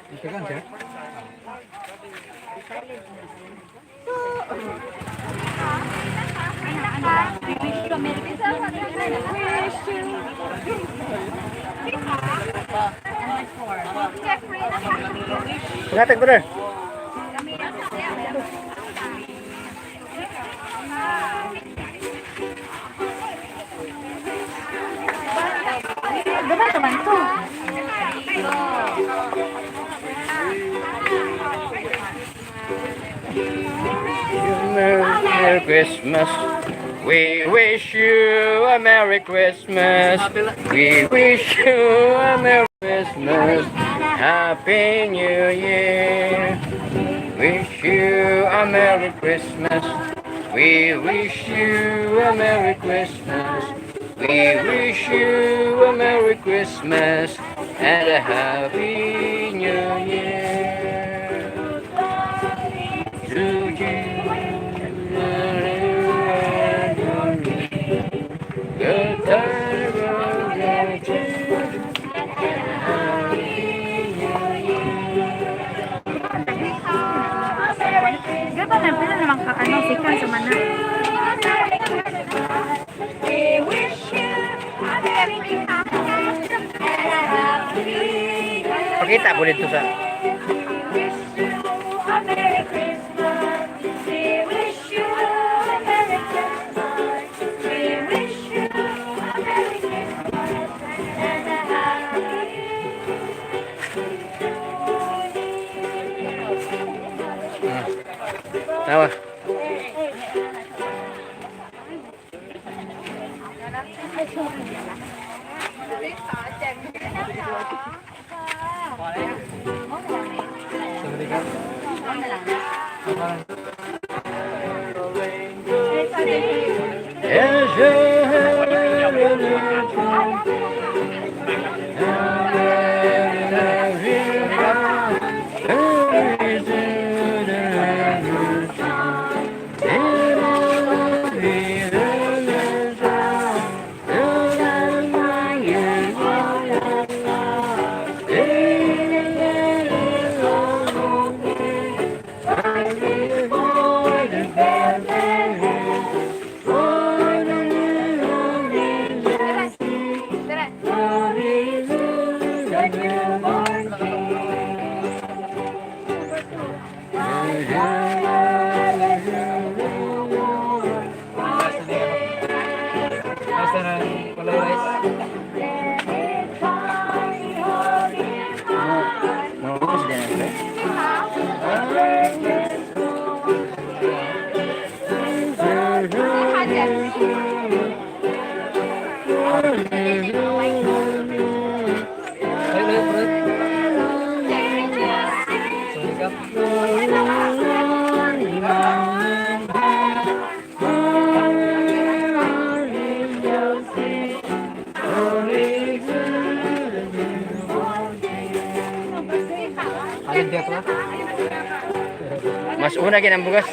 Ito kan siya? Wish you Merry Christmas. Pangatag, brother. Gamay man to. Merry Christmas. We wish you a Merry Christmas. We wish you a Merry Christmas. Happy New Year. Wish you a Merry Christmas. We wish you a Merry Christmas. We wish you a Merry Christmas and a Happy New Year. To you. Good time, good Gaba na pila naman ka ano sikan sa mana. We wish you a Merry Christmas and a Happy New Year. Pakita po dito sa We wish you a Merry Christmas. We wish you a Merry Christmas. We wish you a Merry Christmas and a Happy Tawa. Basta na walay rice. Mga bukas din na. Ay, ay, ay. Sorry ka. Alin di ako ah? Mas una ginang bugas.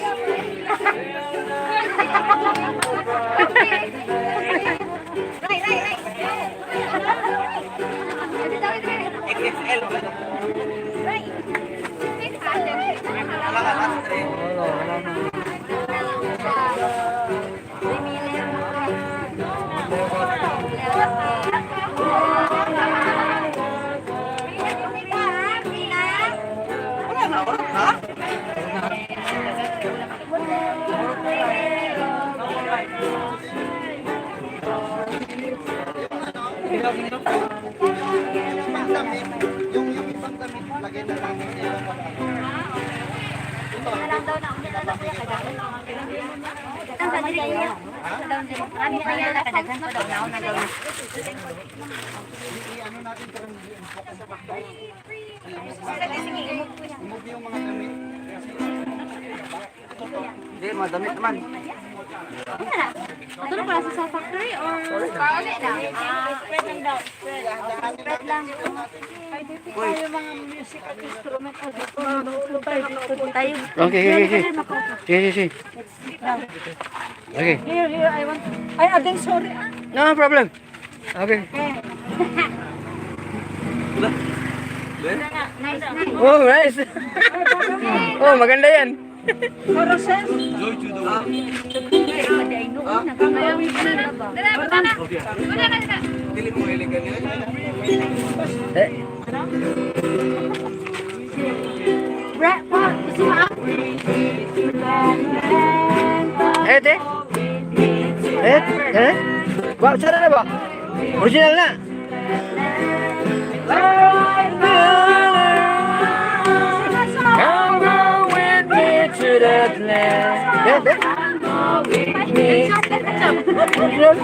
Wala, wala na. Ibang damit, yung ibang damit, lagay na lang nila. I-ano natin pero hindi i-unbox sa bahay. Move yung mga damit. Hindi, madamit naman. Ato na pala sa factory or spread lang daw. Spread lang. Tayo. Okay. Sige, sige, sige. Okay. Here, here, I want. Ay, ading sorry. Ah. No problem. Okay. Nice, nice. Oh, nice. Oh, maganda yan. Joy to the world. Dili mo elegant yun. Eh, Brett, pa, gusto mo ah? eh, te. Eh, eh. Ba, sara na ba? Original na. Come go with me to that land. Eh, eh. Original.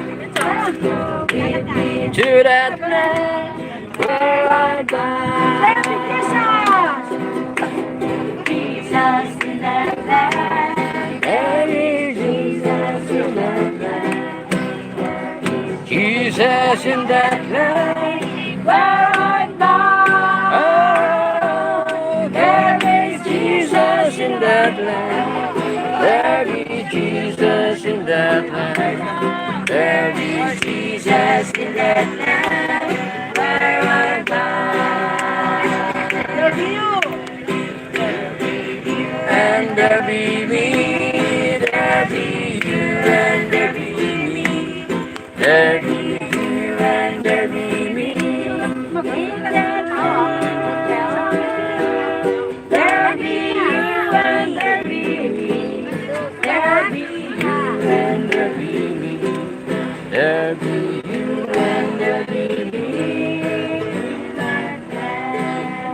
To that land where I die. Merry Christmas! Jesus in the land. There is Jesus in that land. Jesus in that land. Where I'm bound. Oh, there is Jesus in that land. There is Jesus in that land. There is Jesus in that land. Where I'm bound. And there be me, there be you, and there be me. There be you, and there be me. There be you, and there be me. There be you, and there be me. There be you, and there be me.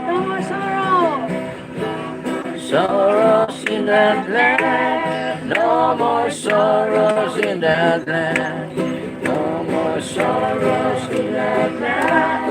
No more sorrow. Sorrows in that land, no more sorrows in that land, no more sorrows in that land.